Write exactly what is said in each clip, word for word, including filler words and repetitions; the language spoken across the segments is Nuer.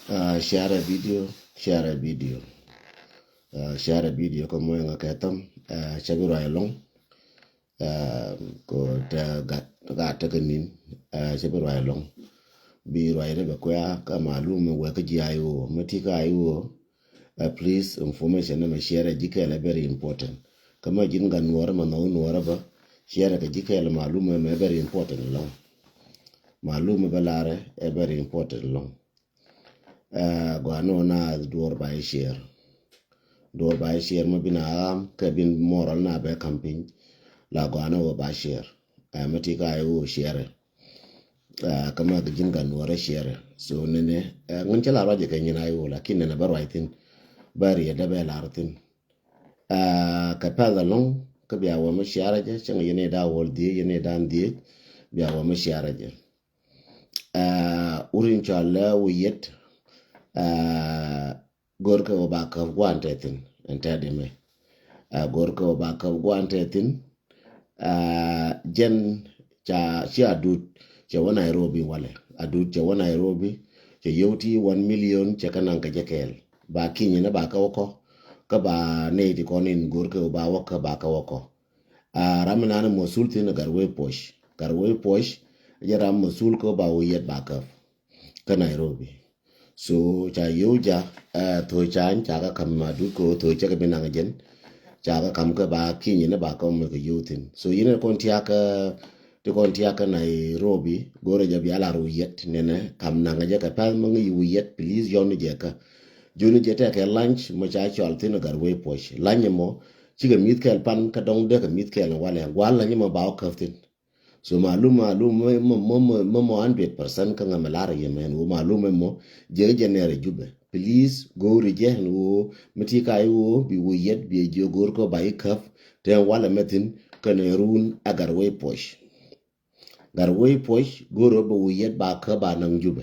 Uh, share a video, share a video. Uh, share a video kä moy ŋa kɛ tham, uh, cɛ bi ruac ɛlɔŋ. Uh, ko te gat, gat te kä nin, uh, cɛ bi ruac ɛlɔŋ. Bi ruac rɛ bɛ kuɛ kä malum mi wɛ kä ji̱ I O, mi ti kä I O. Uh, please, information ni mi share ji̱ kɛl ɛ very important. Kä mi ji̱n gat nuɔrɛ ma nhɔw nuɔrɛ bä, share kɛ ji̱ kɛl malum mi ɛ very important ɛlɔŋ. Malum mi bä larɛ ɛ very important ɛlɔŋ. Ɛ, gɔaa ni wä naath duɔr ba i̱ share. Duɔr ba i̱ share mi bi na ɣam kɛ bin moral na bɛ ka̱m piny. La gɔaa ni wä ba share. Ɛ, mi ti ka I O share. Ɛ, kä ma kɛ ji̱n gat nuɔrɛ share. So nɛnɛ, ɛ, ŋun cä la ruac kɛ nyin I O, lakin nɛnɛ bä ruac thin. Bä riɛt dɛ bɛ lar thin. Ɛ, kɛ pɛth ɛlɔŋ, kä bia wä mi share jɛ, cäŋ yɛn i̱ da wäl dhiec, yɛn i̱ da dhiec, bia wä mi share jɛ. Ɛ, wut in cɔal ɛ Wuyet, ɛ, go̱rkɛ wä ba käp gua̱a̱n tɛ thi̱n, ɛn tɛt imɛ. Ɛ, go̱rkɛ wä ba käp gua̱a̱n tɛ thi̱n. Ɛ, jɛn ca, ci Adut cɛ wä Nairobi walɛ. Adut cɛ wä Nairobi, cɛ yio̱w ti one million, cɛ kɛ naŋ kɛ jɛ kɛɛl. Ba kinyɛ ni ba kɛ wä kɔ, kä ba nɛy ti kɔn in go̱rkɛ wä ba wä kä ba kɛ wä kɔ. A, ram mi nani mosul thin Gatwec Puɔc. Gatwec Puɔc jɛ ram mosul kä ba Wuyet ba käp kä Nairobi. So ca yio̱w ja, ɛ, Tho̱o̱c Cany ca kɛ ka̱m Adut kä Tho̱o̱c cɛ kɛ bi naŋ jɛn. Ca kɛ ka̱m kä ba kinyɛ ni ba kɛ mɛ kɛ yio̱w thin. So yɛn kɔn tiakä, ti kɔn tiakä Nairobi, go̱rɛ jɛ bia lar Wuyet nɛnɛ ka̱m naŋ jɛ kɛ pɛth mi ŋi̱i̱c Wuyet, please yɔn ni jɛ kä. Jun jɛ tɛkɛ lunch mɔ ca cɔal thin Gatwec Puɔc. Lunch mɔ cikɛ mi̱th kɛl pan kä dɔŋ dee kɛ mi̱th kɛl walɛ. Gua̱l lunch mɔ ba wä käp thin. So malum, malum mɛ mɔ, mɔ, mɔ, mɔ, mɔ hundred percent kä ŋa mɛ lar yɛ mɛn wä malum mɛ mɔ jɛ jɛ nɛrɛ Jubɛ. Please go̱o̱ri jɛ ɛn wä mi ti ka i̱ wä bi Wuyet bi jiö go̱o̱r kä ba i̱ käp. Tɛn walɛ mɛ thin kɛnɛ run a Gatwec Puɔc. Gatwec Puɔc go̱o̱r wä ba Wuyet ba käp ba naŋ Jubɛ.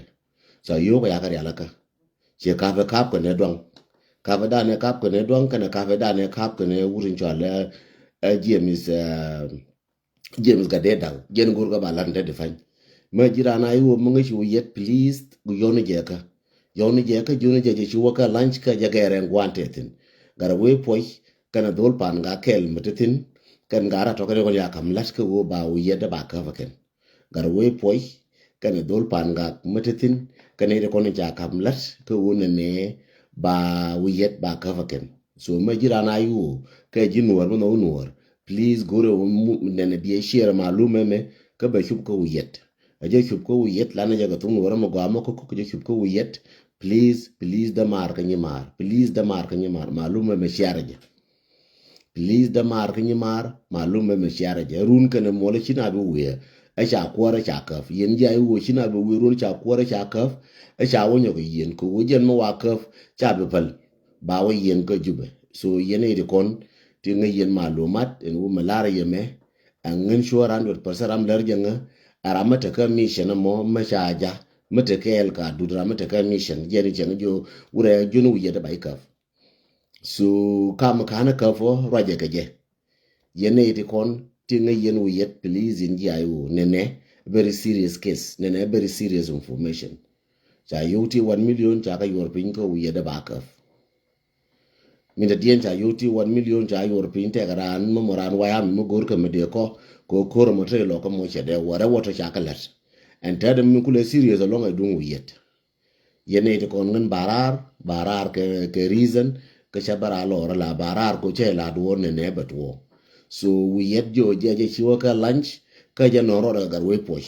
So yio̱w kɛ yakä rialikä. Ciɛ kapɛ kap kɛnɛ duaŋ. Kapɛ danɛ kap kɛnɛ duaŋ kɛnɛ kapɛ danɛ kap kɛnɛ wut in cɔal ɛ, ɛ, James, ɛ, James Gatdet Daw, jɛn go̱rkɛ ba lat in te defany. Mɛ ji̱ raan a i̱ wä mi ŋäc Wuyet, please, yɔn ni jɛ kä. Yɔn ni jɛ kä, jun ni jɛ jɛ ci wä kä lunch kä jɛ gɛɛrɛ ŋuan te thi̱n. Gatwec Puɔc, kɛnɛ dhol pan ga kɛl mi te thi̱n, kɛn ga rat tɔkɛ ni kɔn ya kam lat kä wä ba Wuyet dee ba käp kɛn. Gatwec Puɔc, kɛnɛ dhol pan ga mi te thi̱n, kɛnɛ ite kɔn in ca kam lat kä wä nɛnɛ ba Wuyet ba käp kɛn. So mɛ ji̱ raan a i̱ wä kɛ ji̱ nuɔr mi nhɔk nuɔr. Please go̱rɛ wä nɛnɛ biɛ share malum mɛ mɛ kä bɛ cup kä Wuyet. Ɛ jɛ cup kä Wuyet, lanɛ jɛ kɛ thuk nuɔr mɛ gɔaa mɛ kä kuk jɛ cup kä Wuyet. Please, please dämaar kä nyimaar. Please dämaar kä nyimaar. Malum mɛ mɛ share jɛ. Please dämaar kä nyimaar. Malum mɛ mɛ share jɛ. Run kɛnɛ muɔlɛ ci na bi wiɛ. Ɛ ca kuäär ɛ ca käp. Yɛn ji̱ a i̱ wä ci na bi wiɛ run ca kuäär ɛ ca käp. Ɛ ca wä nyɔk yɛn kɛ wä jɛn mɛ wa käp. Ca bi päl. Ba wä yɛn kä Jubɛ. So yɛn i̱ ti kɔn ti ŋäc yɛn malumat ɛn wä mi lar yɛ mɛ. Ɛ ŋän cuɔ hundred percent ram lär jɛ ŋä. Ɛ ram mi tekä mission mɔ mi ca ja mi tekä ɛl ka dut ram mi tekä mission jɛn i̱ cɛŋ ji̱ wurɛ jun Wuyet ba i̱ käp. So kam ka̱n ɛ käp ɔ ruacɛ kɛ jɛ. Yɛn i̱ ti kɔn ti ŋäc yɛn Wuyet, please, in ji̱ a i̱ wä nɛnɛ very serious case, nɛnɛ very serious information. Ca yio̱w ti one million ca kɛ yuɔr piny kä Wuyet dee ba käp. Min te diɛn ca yio̱w ti one million ca yuɔr piny tɛk raan mɛ mɔ raan wayami mɛ go̱o̱r kɛ mɛ dee kɔ kɛ ko̱r mɔ te lɔ kä mɔ cɛ dee wä rɛ wä tɔ ca kɛ lät. Ɛn tɛt mi kulɛ serious ɛlɔŋ ɛ duŋ Wuyet. Yɛn nɛy ti kɔn ŋän ba raar, ba raar kɛ, kɛ reason, kä cä bä raar lɔɔr la ba raar ko cä la duɔɔr nɛnɛ bɛ tuɔɔk. So Wuyet jiɔ jɛ jɛ ci wä kä lunch, kä jɛ nɔn rɔɔdɛ kɛ Gatwec Puɔc.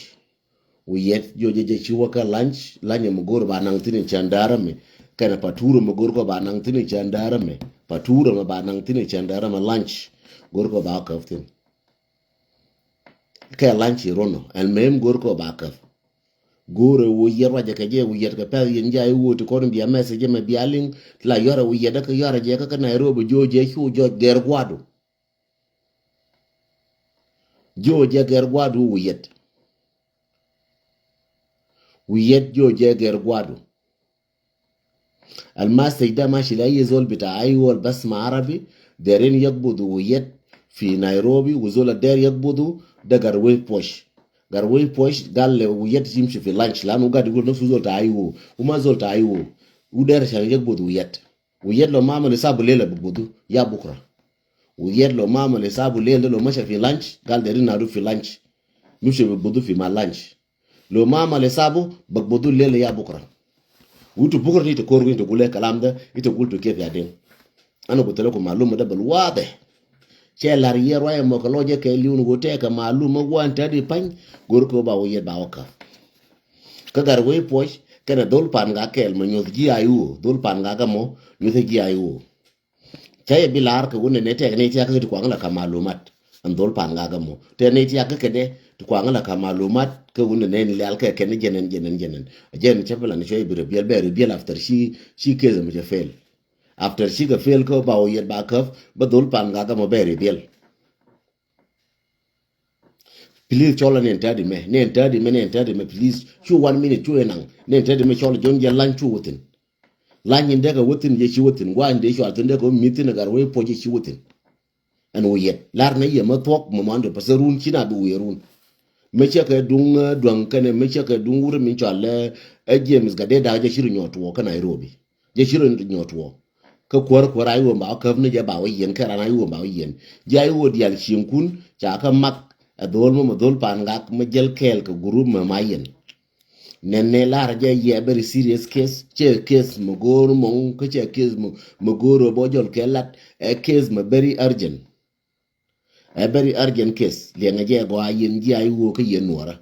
Wuyet jiɔ jɛ jɛ ci wä kä lunch, lunch mɛ go̱o̱r ba naŋ thin in cän däärä mɛ, kɛnɛ paturä mɛ go̱o̱r kɔ ba naŋ thin in cän däärä mɛ, paturä mɛ ba naŋ thin in cän däärä mɛ lunch, go̱o̱r kɔ ba käp thin. Kɛ lunch i̱ ruɔ̱n ɔ, ɛn mɛ go̱o̱r kɔ ba käp. Go̱o̱rɛ wä yɛt ruacɛ kɛ jɛ wä yɛt kɛ pɛth yɛn jɛ a i̱ wä ti kɔn bia message mɛ bia liŋ ti la yɔrɛ wä yɛt kä yɔrɛ jɛ kä kä Nairobi jiɔ jɛ cu jɔc gɛr guadu. Jiɔ jɛ gɛr guadu wä yɛt. Wä yɛt jiɔ jɛ gɛr guadu. Al message da mashi la ayi zol bita ayi wol bas ma Arabi, derin yakbudu Wuyet fi Nairobi, wa zol der yakbudu da Gatwec Puɔc. Gatwec Puɔc gal le Wuyet yimshi fi lunch, lanu gad yugul nafsu zol ta ayi wo, uma zol ta ayi wo. Wu der cɛ jek both wu yɛt. Wu yɛt lo ma amal isabu lel bɛ both ya bukra. Wu yɛt lo ma amal isabu lel de lo masha fi lunch, gal derin nadu fi lunch. Mimshi bɛ both fi ma lunch. Lo ma amal isabu, bɛ both lel ya bukra. Wu tu bukra ti ta kor wu ta gul le kalam de, ita gul tu kef ya deng. Ana gul ta lekum maluma de bal wadih. Cɛ lar yɛ ruac ɛmɔ kɛ lɔcɛ kɛ li̱w ni ɣöö tɛkɛ maluma gua̱n te di pa̱ny, go̱r kɛ ɣöö ba wä yɛt ba wä käp. Kä Gatwec Puɔ̱c kɛnɛ dhol Pangak kɛɛl mɛ nyuɔ̱th ji̱ a i̱ ɣöö, dhol Pangak ɛmɔ nyuɔ̱th ji̱ a i̱ ɣöö. Cä yɛ bi lar kɛ wun nɛ nɛ tɛk nɛ tiak kä ti kuaŋ la ka malumat. Ɛn dhol Pangak ɛmɔ. Tɛk nɛ tiak kä kɛ dɛ ti kuaŋ la ka malumat kɛ wun nɛ nɛ lial kɛ kɛn jɛnɛn, jɛnɛn, jɛnɛn. Jɛn cɛ bi la ni cuɛ bi rɛ biɛl, bɛ rɛ biɛl after ci, ci case ɛmɔ cɛ fail. After cikɛ fail kä ba wä yɛt ba käp, bä dhol Pangak ɛmɔ bɛ rɛ biɛl. Please cɔl a nɛn täädi mɛ, nɛn täädi mɛ, nɛn täädi mɛ, please. Cu one minute cu enaŋ, nɛn täädi mɛ cɔl jɔn jɛ lany cu within. Lany in dee kɛ within jɛ ci within, gua̱a̱ny dee cɔal thin dee kɛ wä mi̱th thin a Gatwec Puɔ̱c jɛ ci within. Ɛn wä yɛt lar nɛ yɛ mɛ thuɔ̱k mɛ mɔn de pɛsɛ run ci na bi wee run. Mɛ cɛ kɛ duŋ, eh, duaŋ kɛnɛ mɛ cɛ kɛ duŋ wur min cɔal, eh, James Gatdedak jɛ ci ri nyɔɔt tuɔɔk kä Nairobi. Jɛ ci rɔ nyɔt wɔ. Kä kuäär kuäär a iwä ba wä käp ni jɛ ba wä yiɛn, kä ran a iwä ba wä yiɛn. Jɛ a iwä diaal cieŋkun ca kä mak ɛ dhol mɔ mɛ dhol Pangak mɛ jäl kɛɛl kɛ group mɛ ma yiɛn. Nɛn nɛ lar jɛ yɛ very serious case, cɛ case mɛ go̱o̱r mɔŋ, kä cɛ case mɛ, mɛ go̱o̱r bɔ jɔl kɛ lat, ɛ case mɛ very urgent. Ɛ very urgent case. Liɛŋɛ jɛ gɔaa yɛn ji̱ a iwuɔ kä yɛn nuɔrä.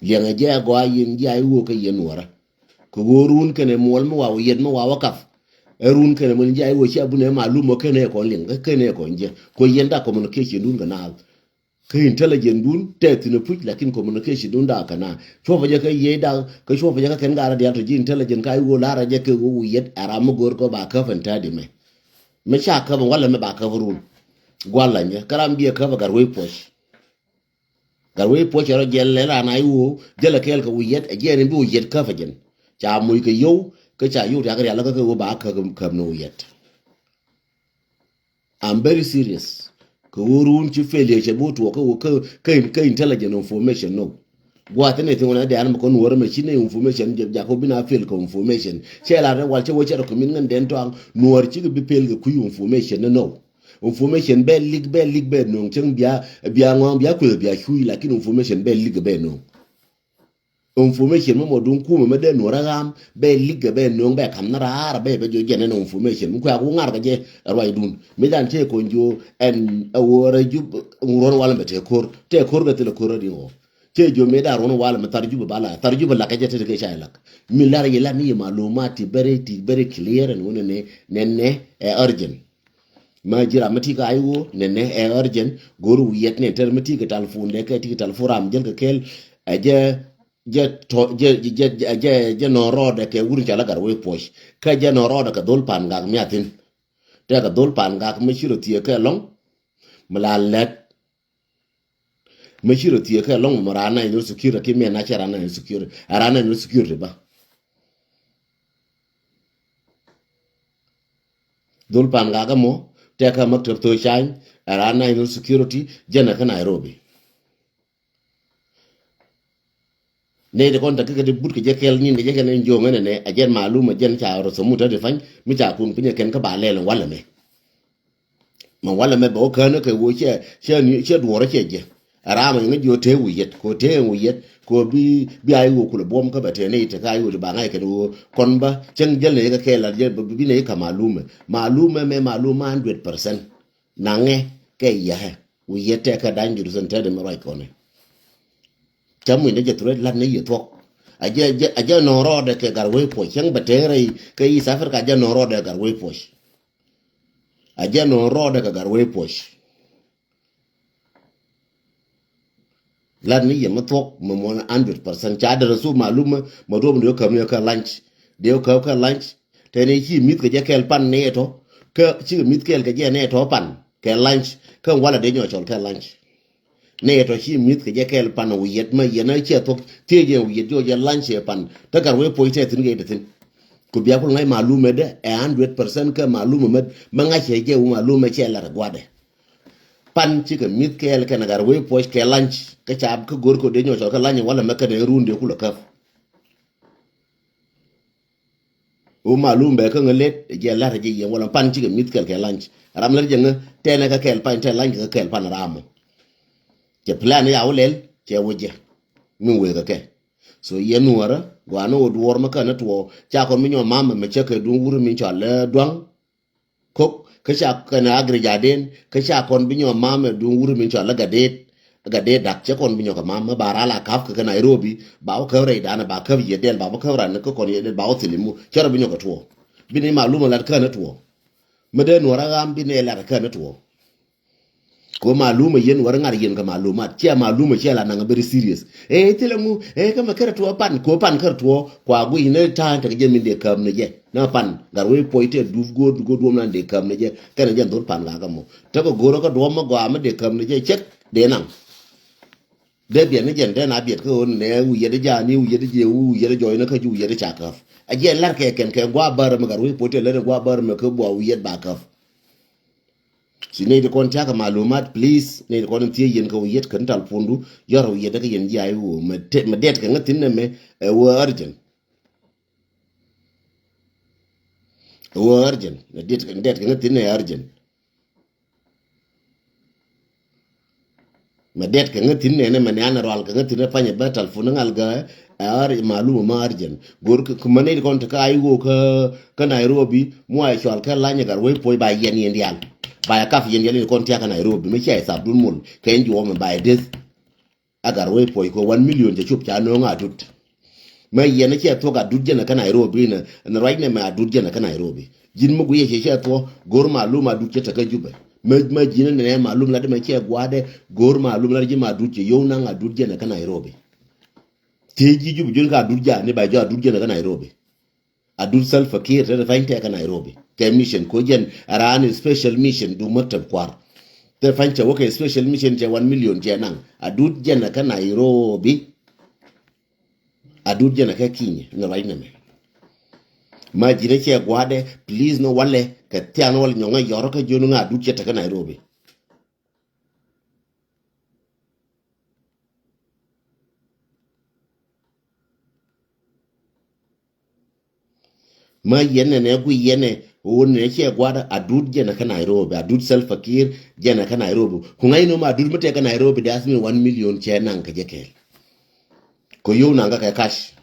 Liɛŋɛ jɛ gɔaa yɛn ji̱ a iwuɔ kä yɛn nuɔrä. Kɛ ɣöö run kɛnɛ muɔl mi wa wä yɛt mi wa wä kap. Ɛ run kɛnɛ mɛn ji̱ a iwuɔ cia bunɛ malum ɔ kɛnɛ kɔn liŋ, kɛnɛ kɔn jɛ. Kɔ yɛn da communication dun kɛ naath. Kä intelligent dun tɛ thin puc, lakin communication dun da kana. Cuɔpɛ jɛ kä yiey da, kä cuɔpɛ jɛ kä kɛn gara dial to ji̱ intelligent ka iwuɔ lara jɛ kɛ wä wä yɛt ara mi gor kɔ ba käp ɛn tadi mɛ. Mɛ ca käp walɛ mɛ ba käp run. Gualanyɛ kä ram biɛ käp a Gatwec Puɔc. Gatwec Puɔc cɛ rɔ jɛl lɛ ran a iwuɔ jɛl a kɛɛl kɛ wä yɛt, a jɛn in bi wä yɛt käp a jɛn. Ca moc kɛ yow kä ca yow riak rial kä kɛ wä ba käp, käp ni wä yɛt. I'm very serious. Kɛ ɣöö run ci failure cɛ bi wä tuɔɔk kä, kä, kä, kä intelligent information nɔ. Gua̱a̱th ni thiŋ wä nɛ diaal mɛ kɔn wä rɛ mɛ ci ni information jɛ jakɔ bi na fail kɛ information. Cɛ la rɛ wal cɛ wä cɛ rɛ kɛ min ŋän dɛn tɔaŋ nuɔr cikɛ bi fail kɛ kui̱ information ni nɔ. Information bɛ lik, bɛ lik, bɛ no̱o̱ŋ cäŋ bia, bia ŋɔ̱ɔ̱ŋ bia kueth bia cuuc, lakin information bɛ lik bɛ no̱o̱ŋ. Information mɛ mɔ duŋ kumɛ mɛ dee nuɔrä ram bɛ lik kɛ bɛ no̱o̱ŋ bɛ kam ni raar bɛ bɛ jɔ jɛn ɛn information mi kuɛ a ku ŋar kɛ jɛ. Ruac dun mi dan cɛ kɔn jiö ɛn a wä rɛ jup ruɔr walɛ mɛ tɛ ko̱r tɛ ko̱r kɛ thilɛ ko̱r rɛ di ŋɔ. Cɛ jiö mi dan ruɔn walɛ mɛ thar jup ba la thar jup lak kɛ jɛ tɛ kɛ ca ilak. Mi lar yi lar ni yi maluma ti bɛrɛ ti bɛrɛ clear ɛn wä nɛ nɛ nɛ ɛ urgent. Ma ji̱ ram mi ti ka iwuɔ nɛ nɛ ɛ urgent. Go̱r wu yɛt nɛ tɛr mi ti kɛ telephone dɛ kɛ ti kɛ telephone ram jɛl kɛ kɛl. Ɛ jɛ jɛ tɔ jɛ jɛ jɛ jɛ nɔ rɔɔdɛ kɛ wur ca la Gatwec Puɔc. Kä jɛ nɔ rɔɔdɛ kɛ dhol Pangak miathin. Tɛ kɛ dhol Pangak mi ci rɔ thiee kɛ lɔŋ. Mi la lɛt. Mi ci rɔ thiee kɛ lɔŋ mɛ ran national security ki mi na cɛ ran national security. Ɛ ran national security ba. Dhol Pangak mɔ tɛ kä maktab tho cany ɛ ran national security jɛn ɛ kä Nairobi. Nɛ ti kɔn ta kä kɛ ti but kɛ jɛ kɛl nin kɛ jɛ kɛn in joŋ ɛnɛ nɛ a jɛn malum a jɛn ca rɔ thomut a ti pany mi ca kun piny kɛn kä ba lɛl walɛ mɛ. Ma walɛ mɛ bɛ wä kään kɛ wä cɛ cɛ ni cɛ duɔrä cɛ jɛ. A ram in jiɔ te wä yet ko te wä yet ko bi bi a iwä kulɛ buɔm kä bɛ te ni te ka iwä ti ba ŋa̱c kɛn wä kɔn ba cäŋ jɛl ni kɛ kɛ la jɛ bi ni ka malum mɛ malum mɛ mɛ malum mɛ hundred percent. Naŋɛ kɛ yahɛ wä yet tɛ kɛ da̱ny jur sen te de mɛ ruac kɔnɛ. Cä muc ni jɛ thurɛ lat ni yɛ thuɔk. A jɛ a jɛ nɔɔrɔɔdɛ kɛ Gatwec Puɔc cäŋ bɛ te rɛy kɛ East Africa a jɛ nɔɔrɔɔdɛ Gatwec Puɔc. A jɛ nɔ rɔɔdɛ kɛ Gatwec Puɔc. Lat ni yɛ mi thuɔk mɛ mɔ hundred percent ca dɛ rɛ thuk malum mɛ mɛ duɔp ni wä käp ni wä kä lunch. Dee wä käp kä lunch tɛ ni ci mi̱th kɛ jɛ kɛɛl pan ni yɛ tɔ kä cikɛ mi̱th kɛɛl kɛ jɛ ni yɛ tɔ pan kɛ lunch kä walɛ dee nyɔ cɔl kɛ lunch. Nɛ yɛ tɔ ci mi̱th kɛ jɛ kɛɛl pan wi̱i̱ yɛt mɛ yɛn a ciɛ thuɔ̱k thiec yɛn wi̱i̱ yɛt jɔɔc yɛ la̱ny ciɛ pan te Gatwec Puɔc tɛ thi̱n kɛ yɛ te thi̱n. Ku bia kul ŋa̱c malum mɛ dɛ ɛ hundred percent kɛ malum mɛ mɛ ŋa̱c ciɛ jɛ wu malum mɛ ciɛ lat gua̱dɛ. Pan cikɛ mi̱th kɛɛl kɛn Gatwec Puɔc kɛ la̱ny kä ca kä go̱r kɛ dee nyɔɔc cɔl kɛ la̱ny walɛ mɛ kɛn ɛ run dee kulɛ käp. Wu malum bɛ kä ŋä let jɛ lat jɛ yɛn wala pan cikɛ mith kɛl kɛ lunch. Ram lat jɛ ŋä tɛnɛ kä kɛl pan tɛ lunch kä kɛl pan ram mɔ. Cɛ plan ya wä lɛl cɛ wä jɛ. Min wee kä kɛ. So yɛn nuɔrä gɔaa ni wä duɔr mä kɛn ni tuɔ ca kɔn mi nyɔ mam mɛ cɛ kɛ duŋ wur min cɔal lɛ duaŋ. Kok kä ca kɛn agri jaden kä ca kɔn bi nyɔ mam mɛ duŋ wur min cɔal lɛ gadet. Gadet dak cɛ kɔn bi nyɔ kɛ mam mɛ ba ral a kap kɛ kɛ Nairobi ba wä käp rɛy danɛ ba käp yɛ dɛl ba wä käp ran ni kä kɔn yɛ dɛl ba wä thili mu cɛ rɔ bi nyɔ kɛ tuɔ. Bi ni malum lat kɛn ni tuɔ. Mɛ dee nuɔrä ɣam bi ni lat kɛn ni tuɔ. Ko maluma yɛn wär ŋar yɛn kɛ malumat. Ciɛ maluma ciɛ la naŋ very serious. Ee thilɛ ŋu ee kä mɛ kärɛ tuɔ pan ko pan kärɛ tuɔ kua guic ni ta̱a̱ tekɛ jɛ min dee käm ni jɛ. Na pan gat wee puɔc tɛ dup go̱o̱r go̱o̱r duɔm nan dee käm ni jɛ. Kɛnɛ jɛ dhol pan gak amɔ tekɛ go̱o̱r kä duɔm mɛ gɔaa mɛ dee käm ni jɛ cɛk dee naŋ. Dee biɛt ni jɛn dee na biɛt kä ɣöö nɛ wi̱i̱ yɛt ja̱a̱ni wi̱i̱ yɛt jiɛ wi̱i̱ yɛt jɔɔcni kä ji̱ wi̱i̱ yɛt ca käp. A jiɛn lar kɛ kɛn kɛ gua̱a̱ bär mɛ gat wee puɔc tɛ lät gua̱a̱ bär mɛ kä buɔ wi̱i̱ yɛt ba käp. Ci nɛy ti kɔn tiakä malumat please nɛy ti kɔn in thiec yɛn kɛ wä yet kɛn tal pundu yɔr wä yet däkä yɛn jiay wä mɛ dɛt kɛ ŋä thin nɛ mɛ ɛ wä urgent. Ɛ wä urgent nɛ dɛt kɛ ŋä thin nɛ urgent. Mɛ dɛt kɛ ŋä thin nɛ nɛ mɛ nɛ an rual kɛ ŋä thin nɛ panyɛ bä tal pundu ŋal gä ɛ ar maluma ma urgent. Gor kɛ mɛ nɛy ti kɔn ti ka ay wä kä Kä Nairobi muay cual kɛ lany agar wei puɔy ba yɛn yɛn dial. Ba ya kap yɛn dial in kɔn tiak kä Nairobi mi cia isab dun mul kɛ in juɔmɛ ba ya deth. Agar wei puɔy ko one million jɛ cup ca no̱o̱ŋ adut. Mɛ yɛn cia thuɔk adut jɛn kä Nairobi inɛ ruac nɛ mɛ adut jɛn kä Nairobi. Jin mi guiɛ cia cia thuɔ go̱r malum adut cɛ tekä Jubɛ. Mɛ mɛ jin nɛ malum lat mɛ cia guadɛ go̱r malum lat jin ma adut cɛ yow naŋ adut jɛn kä Nairobi. Thiec ji̱ Jubɛ jun kä adut jani ba jɔ adut jɛn kä Nairobi. Adut Salva Kiir te pany tɛ kä Nairobi kɛ mission ko jɛn aran special mission du maktab kuar. Te pany cɛ wä kɛ special mission cɛ one million cɛ naŋ adut jɛn kä Nairobi. Adut jɛn kä Kenya ni ruac nɛmɛ. Ma ji̱n cɛ gua̱dɛ please ni walɛ kɛ thiaŋ ni walɛ nyɔŋɛ yɔrɔ kä jiön ŋa adut cɛ te kä Nairobi. Ma yɛn nɛ nɛ gui yɛn nɛ wun nɛ cɛ gua̱dä adut jɛn kä Nairobi adut Salva Kiir jɛn kä Nairobi. Ku ŋa̱c nɔ ma adut mi tɛ kä Nairobi das mi one million cɛ naŋ kä jɛ kɛɛl. Ko yow naŋ kä kɛ cash.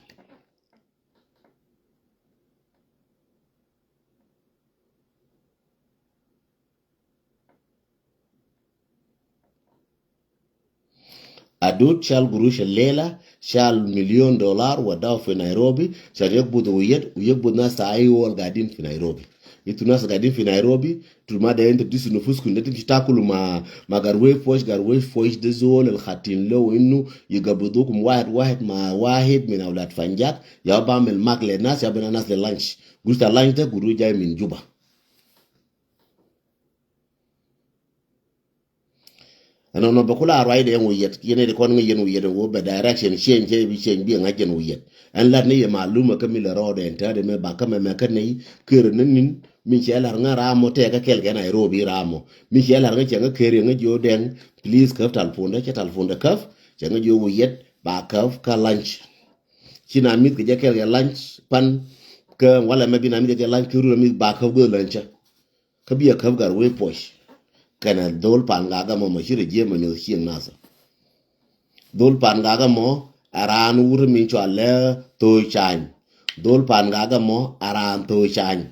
Adut shal gurush lela shal million dollar wadaw fi Nairobi shan yakbud wiyet u yakbud nas ta ayi wol gadin fi Nairobi. Itu nas gadin fi Nairobi tu ma da inta disu nufuskum da timshi takulu ma ma garwe fosh garwe fosh da zol al khatin lo inu yagabudukum wahid wahid ma wahid min awlad fanjak ya bamil mak le nas ya bina nas le lunch gusta lunch da guru jay min Juba. Ɛn nɔnɔ bɛ kula ruacdɛ ɛn wä yɛt yɛn ɛ ti kɔn ŋäc yɛn wä yɛt ɛn wä bɛ direction change cɛ bi change bi ŋa̱c yɛn wä yɛt. Ɛn lat ni yɛ maluma kä mi lɛ rɔɔdɛ ɛn täädɛ mɛ bakä mɛ mɛ kä nɛy kër ni nin mi cɛ lar ŋä ram mɔ tɛɛkä kɛl kɛ Nairobi ram mɔ mi cɛ lar ŋä cɛ ŋä kër yɛ ŋä jiö dɛŋ. Please käp talpondɛ cɛ talpondɛ käp cɛ ŋä jiö wä yɛt ba käp kä lunch. Ci na mith kɛ jɛ kɛl kɛ lunch pan kä walɛ mɛ bi na mith kɛ jɛ lunch kɛ rurɛ mith ba käp gueth lunch cä. Kä bia käp gar wee puɔc kɛnɛ dhol pan gak ɛmɔ mɔ ci rɛ jiɛ mɛ nyoth cieŋ nathä. Dhol pan gak ɛmɔ ɛ raan wut mi cɔal lɛ thööc cany. Dhol pan gak ɛmɔ ɛ raan thööc cany.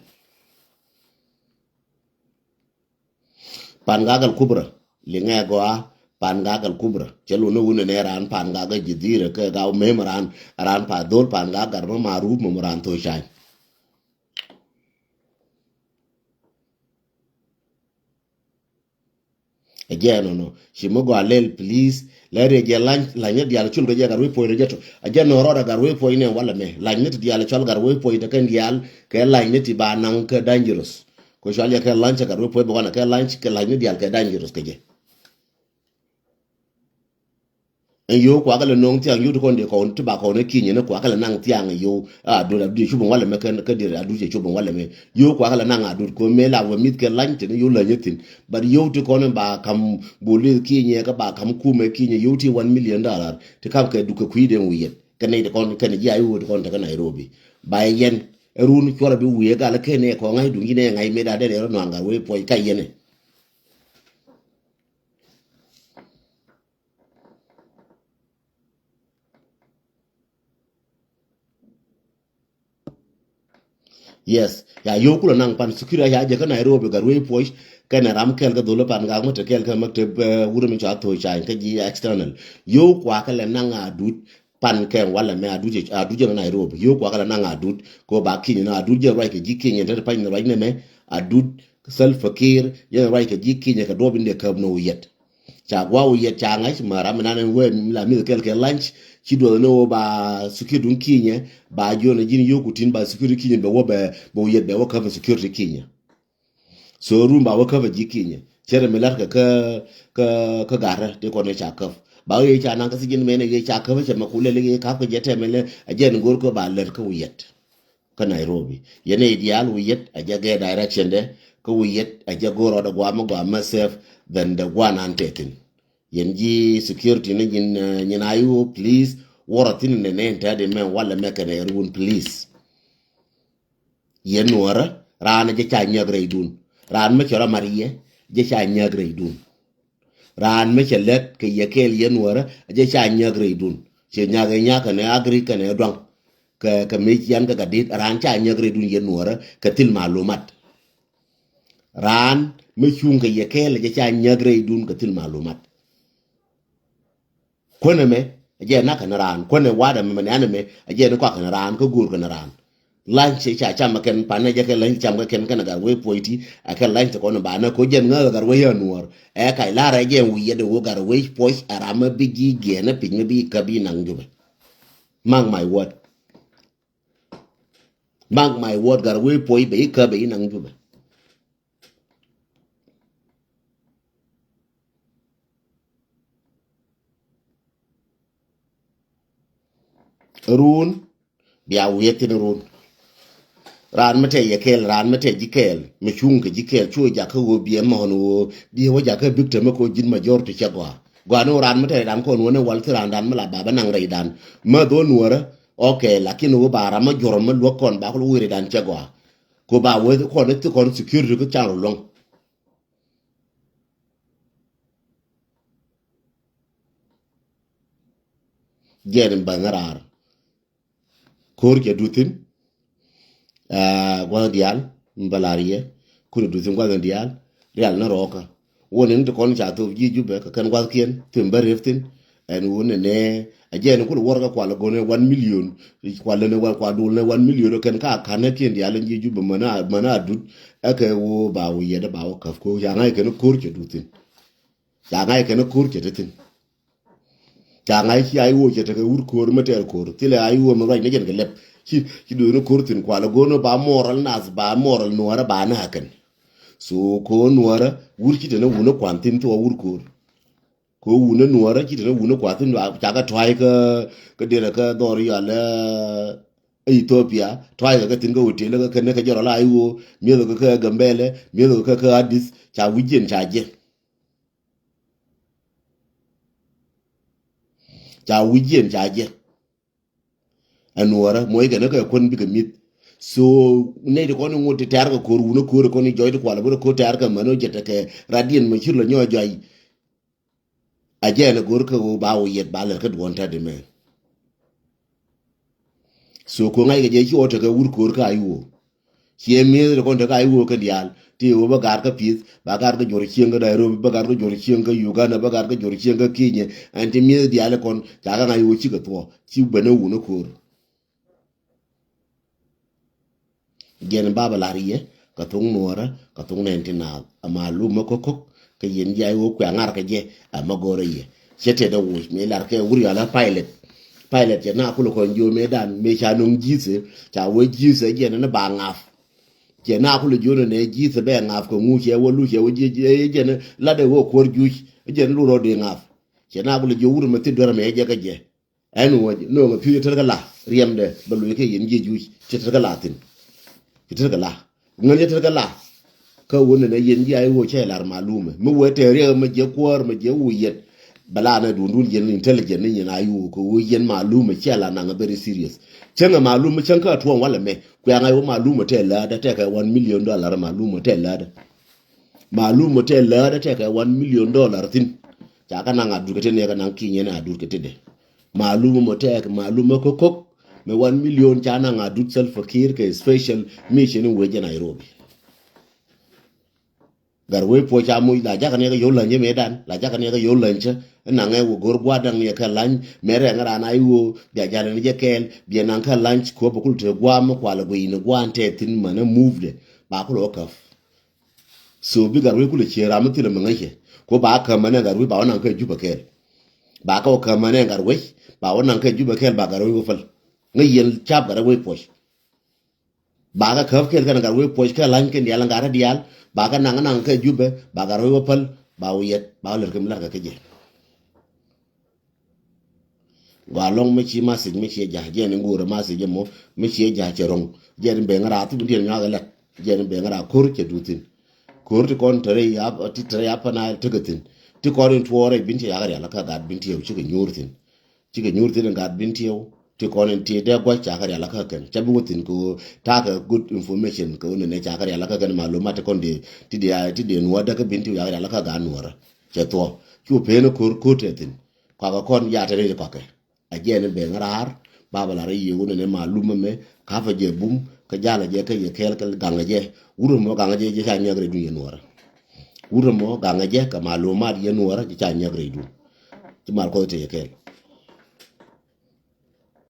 Pan gak al kubra liŋɛ gɔaa pan gak al kubra cɛ lun ni wun ni nɛ raan pan gak al jidhira kɛ gak mem raan raan pa dhol pan gak gar mɛ ma rup mɛ mɛ raan thööc cany. Ɛ jɛ nɔnɔ ci mi gɔaa lɛl please. Lɛ riɛ jɛ lany lany ni diaal cul kɛ jɛ gat wec puɔ̱ny rɛ jɛ tɔ ɛ jɛ nɔ rɔɔd ɛ gat wec puɔ̱ny nɛ walɛ mɛ lany ni ti diaal cɔl gat wec puɔ̱ny tɛ kɛn diaal kɛ lany ni ti ba naŋ kɛ dangerous. Kɛ cɔal yɛ kɛ lany cɛ gat wec puɔ̱ny bɛ wanɛ kɛ lany kɛ lany ni diaal kɛ dangerous kɛ jɛ. Ɛn yio̱w kuakä lɛ no̱o̱ŋ thiaŋ yio̱w ti kɔn dee kɔn ti ba kɔn ɛ kinyɛ ni kuakä lɛ naŋ thiaŋ yio̱w a dul a dul cupɛ walɛ mɛ kɛn kä dee a dul cɛ cupɛ walɛ mɛ yio̱w kuakä lɛ naŋ a dul kɔn mɛ la wä mith kɛ lany ti ni yio̱w lany thi̱n. But yio̱w ti kɔn ba kam bolis kinyɛ kä ba kam kumɛ kinyɛ yio̱w ti one million dollar ti kam kɛ dukɛ kui̱ den wi̱i̱ yɛn kɛ nɛy ti kɔn kɛn ji̱ a yio̱w ti kɔn te kä Nairobi. Ba yɛn Ɛ run cuɔrɛ bi wi̱i̱ ɛ gal ɛ ken ɛ kɔ ŋa̱c duŋ ji̱n ɛ ŋa̱c mëë da dee rɔ nuan gat wee puɔc ka yɛn ɛ. Yes, ya yio̱w kulɛ naŋ pan security ya jɛ kä Nairobi gat wee puɔc kɛnɛ ram kɛl kä dhol pan gak mä te kɛl kä mä te wurɛ mi cua thoi ca kä ji̱ external. Yio̱w kua kɛ lɛ naŋ a duc pan kɛ walɛ mɛ a duc a duc jɛ Nairobi. Yio̱w kua kɛ lɛ naŋ a duc ko ba kinyɛ na a duc jɛ ruac kɛ ji̱ kinyɛ te pany ruac nɛ mɛ a duc Salva Kiir jɛ ruac kɛ ji̱ kinyɛ kɛ duɔp in dee käp ni wi̱i̱ yɛt. Ca gua̱a̱k wi̱i̱ yɛt ca ŋa̱c ma ram mi nan ɛn wee la mi̱th kɛl kɛ lunch ci duɔth ni wä ba security duŋ kinyɛ ba jiɔn ji̱n yio̱w ku tin ba security kinyɛ bɛ wä bɛ bɛ wi̱i̱ yɛt bɛ wä käp security kinyɛ. So run ba wä käp ji̱ kinyɛ cɛ rɛ mi lat kɛ kä kä kä gatdä ti kɔn ca käp ba wee ca naŋ kä thi̱ji̱n mɛn ɛ yee ca käp cɛ mɛ ku lɛl yee käp kɛ jɛ tɛmɛ lɛ a jɛn go̱r kä ba lɛr kä wi̱i̱ yɛt. Kä Nairobi. Yɛn ɛ diaal wi̱i̱ yɛt a jɛ gɛɛ direction dɛ kä wi̱i̱ yɛt a jɛ go̱o̱r rɔɔdɛ guamä guamä safe than the one an tɛthin. Yɛn ji̱ security ni nyin nyin ayu please. Wurɛ thin ni nɛn tɛt imɛ walɛ mɛ kɛnɛ run please. Yɛn nuɔrä raan jɛ ca nyäk rɛydun. Raan mɛ cɛ rɔ mat yɛ jɛ ca nyäk rɛydun. Raan mi cɛ lɛt kɛ yɛ kɛɛl yɛn wärä a jɛ ca nyäk rɛydun. Cɛ nyak ɛ nyak kɛnɛ agri kɛnɛ duaŋ. Kɛ kɛ mi cian kɛ gat dit raan ca nyäk rɛydun yɛn wärä kɛ thil malumat. Raan mi cuŋ kɛ yɛ kɛɛl a jɛ ca nyäk rɛydun kɛ thil malumat. Kuänɛ mɛ a jɛ nak kɛn raan kuänɛ wa̱dɛ mɛ mɛ nɛn mɛ a jɛ ni kɔak kɛn raan kä go̱o̱r kɛn raan. La̱ny cɛ ca cam kɛn panɛ jɛ kɛ la̱ny cam kɛ kɛn kɛn gar wee puɔy ti a kɛ la̱ny ti kɔn ba na ko jɛn ŋä gar wee a nuɔr ɛ kac lar ɛ jɛ wi̱i̱ yɛ de wo gar wee puɔy a ram mɛ bi ji̱ giɛn ɛ piny mɛ bi kä bi naŋ jubɛ. Mark my word. Mark my word gar wee puɔy bɛ i̱ kä bɛ i̱ naŋ jubɛ. Run bia wi̱i̱ thin run. Raan mi tɛy yɛ kɛɛl raan mi tɛy ji̱ kɛɛl mi cuŋ kɛ ji̱ kɛɛl cu jakä ɣöö biɛ mɔ̱ɔ̱n ɣöö biɛ wä jakä bik te mi ko̱ ji̱n majority cɛ gɔaa. Gɔaa ni ɣöö raan mi tɛy raan kɔn wä ni wal thi raan dan mi la baba naŋ rɛy dan mi dhon wärä. Ok, lakin ɣöö ba ram mi juɔr mi luäk kɔn ba kul wä rɛy dan cɛ gɔaa. Ko ba wä kɔn ni thi kɔn security kä can rɔ luäŋ. Jɛn in bäŋ raar. Ko̱r cɛ duthin. Gua̱th diaal in bä lar yɛ. Kun in duthin gua̱th in diaal. Rial ni rɔɔkä. Wun in ti kɔn ca thop ji̱ Jubɛ kɛ kɛn gua̱thkiɛn thin bä rep thin. Ɛn wun in nɛ a jɛn in kul wuɔrkä kual go̱n in one million. Kual in in kual dul in one million kɛn ka ka̱n in kiɛn diaal in ji̱ Jubɛ män a män a dut. Ɛ kɛ woo ba wä yɛt ba wä käp ko̱r ca ŋa̱c kɛn ko̱r cɛ duthin. Ca ŋa̱c kɛn ko̱r cɛ ti thin. Ca ŋa̱c ci a iwuɔ cɛ tekɛ wur ko̱r mi tɛɛr ko̱r thilɛ a iwuɔ mi ruac ni jɛn kɛ lɛp. Ci ci duɔ̱th ni ko̱r thi̱n kual go̱o̱r ni ba moral nath ba moral nuɔrä ba na kɛn. So ko̱r nuɔrä wur ci te ni wun ni kuan thi̱n thok a wur ko̱r. Ko̱r wun ni nuɔrä ci te ni wun ni kuan thi̱n ca kɛ tua̱c kä kä derɛ kä dhɔr yɔal ɛ Ethiopia tua̱c kɛ kä thi̱n kä hotel kä kɛn ni kɛ jɔrɔ la iwuɔ mi̱eth kɛ kä Gambɛlɛ mi̱eth kɛ kä Addis ca wi̱c jiɛn ca jɛ. Ca wi̱c jiɛn ca jɛ. Ɛn nuɔrä muɔc kɛn kɛ kuän bikɛ mi̱th. So nɛy ti kɔn iŋot ti tɛ̈r kɛ ko̱r wun ko̱r kɔn i̱ jɔc ti kual bä ko̱r tɛ̈r kɛ män ɔ jɛ tekɛ radiɛn mɛ cir lɔ nyɔɔ jɔc. A jɛ ɛn go̱r kä ɣöö ba wä yɛt ba lɛr kä duɔ̱n tɛ̈t imɛ. So ko̱ ŋa̱ckɛ jɛ ci ɣɔw tekɛ wur ko̱r kä a iwuɔ. Ciɛ mi̱eth ti kɔn tekɛ a iwuɔ kɛn diaal ti ɣöö bä gaar kä pi̱th ba gaar kä juɔr cieŋ kä Nairobi bä gaar kä juɔr cieŋ kä Uganda bä gaar kä juɔr cieŋ kä Kenya. Ɛn ti mi̱eth diaal ikɔn ca kä ŋa̱c ɣöö cikɛ thuɔ̱k ci ben ɛ wun ɛ ko̱r. Jɛn baba lar yɛ kɛ thok nuɔrä kɛ thok nɛn ti naath ama lum mɛ ko̱k ko̱k. Kɛ yɛn jiay wä kuɛ ŋar kɛ jɛ ama gɔrä yɛ cɛ tɛt ɛ wuc mi lar kɛ wur yɔal ɛ pilot. Pilot cɛ na kulɛ kɔn jiö mëë dan mëë ca nuŋ ji̱thɛ ca wee ji̱thɛ jɛn ni ba ŋa̱p. Cɛ na kulɛ jiö ni nɛ ji̱thɛ bɛ ŋa̱p kɛ ŋu cɛ wä lu cɛ wä ji̱ jɛn lat ɛ wä kuɔr juc jɛn lu rɔ di ŋa̱p. Cɛ na kulɛ jiö wur mɛ thi duer mɛ jɛ kɛ jɛ. Ɛn wä nööŋ a pi̱w cɛ tɛr kɛ la riɛmdɛ bɛ luɔc kɛ yɛn jiɛ juc cɛ tɛr kɛ la thi̱n. Cɛ tɛr kɛ la ŋän cɛ tɛr kɛ la. Kä wä nɛnɛ yɛn jiɛ a iwä cɛ lar malumɛ mi wee tɛɛr riɛk mɛ jiɛ kuäär mɛ jiɛ wä yɛt. Bɛ la nɛ duundun yɛn intelligent ni yɛn a yu kɛ ɣöö yɛn malum ɛ ciɛ la naŋ ɛ very serious. Cäŋ ɛ malum ɛ cäŋ kä tuɔ̱ŋ walɛ mɛ kuɛ ŋa̱c wä malum ɛ tɛ läädä tɛ kɛ one million dollar malum ɛ tɛ läädä. Malum ɛ tɛ läädä tɛ kɛ one million dollar thi̱n. Ca kä naŋ a dur kɛ ti nɛ kɛ naŋ ki̱ny yɛn a dur kɛ ti dɛ. Malum ɛ tɛ malum ɛ ko̱k ko̱k mɛ one million ca naŋ a dur Salva Kiir kɛ special mission in wecɛ Nairobi. Gat wec puɔc ca muc la jakä ni kɛ yio̱w läny cä mëëdan la jakä ni kɛ yio̱w läny cä. Naŋɛ wä go̱r gua̱a̱r daŋ ni kɛ läny mɛ rɛŋ raan a iwoo bia ja̱l ni jɛ kɛɛl bia naŋ kɛ läny kuɔp bä kul te gua̱a̱m mi kual guiy ni gua̱a̱n tɛ thi̱n mänä move dɛ ba kul wä käp. So bi gat wec kul ciɛ ram mi thil mi ŋäcɛ ko ba käp mänɛ gat wec ba wä naŋ kɛ Jubɛ kɛɛl. Ba kɛ wä käp mänɛ gat wec ba wä naŋ kɛ Jubɛ kɛɛl ba gat wec wä päl. Ŋäc yɛn cap gat wec puɔc. Ba kɛ käp kɛl kɛn gat wec puɔc kɛ la̱ny kɛn diaal gat rɛ diaal ba kɛ naŋ naŋ kɛ Jubɛ ba gat wec wä päl ba wä yɛt ba wä lɛr kɛ mi la̱r kɛ kɛ jɛ. Gɔaa lɔŋ mi ci message mi ciɛ ja̱ jɛn in go̱o̱rɛ message mɔ mi ciɛ ja̱ cɛ rɔŋ jɛn in ben ŋära thuk diɛn nyuak ɛ lɛt jɛn in ben ŋära ko̱r cɛ duth thi̱n. Ko̱r ti kɔn te rɛy ap ti te rɛy ap na tekɛ thi̱n ti kɔn in tuɔɔrɛ bin cɛ yak rial kä gat bin tiɛw cikɛ nyuur thi̱n. Cikɛ nyuur thi̱n in gat bin tiɛw ti kɔn in ti dee gua̱c ca kä rial kä kɛn ca bi wä thi̱n kɛ ɣöö ta̱a̱ kɛ good information kɛ ɣöö nɛnɛ ca kä rial kä kɛn malumat ti kɔn dee ti dee ti dee nuɔɔr dee kä bin tiɛw ca kä rial kä gat nuɔɔrä. Cɛ thuɔ̱k cu pen ko̱r ko̱r tɛ thi̱n. Kɔakɛ kɔn ya̱ te rɛy kɔakɛ a jɛn in ben raar ba bɛ la rɛy yɛ ɣöö nɛnɛ malum ɛmɛ ka̱pɛ jɛ bum kä ja̱lɛ jɛ kä yɛ kɛɛl kä gaŋɛ jɛ. Wurɛ mɔ gaŋɛ jɛ jɛ ca nyɛk rɛy duun yɛ nuɔɔrä. Wurɛ mɔ gaŋɛ jɛ kɛ malumat yɛ nuɔɔrä jɛ ca nyɛk rɛy duun. Ci mal kuɔth te yɛ kɛɛl.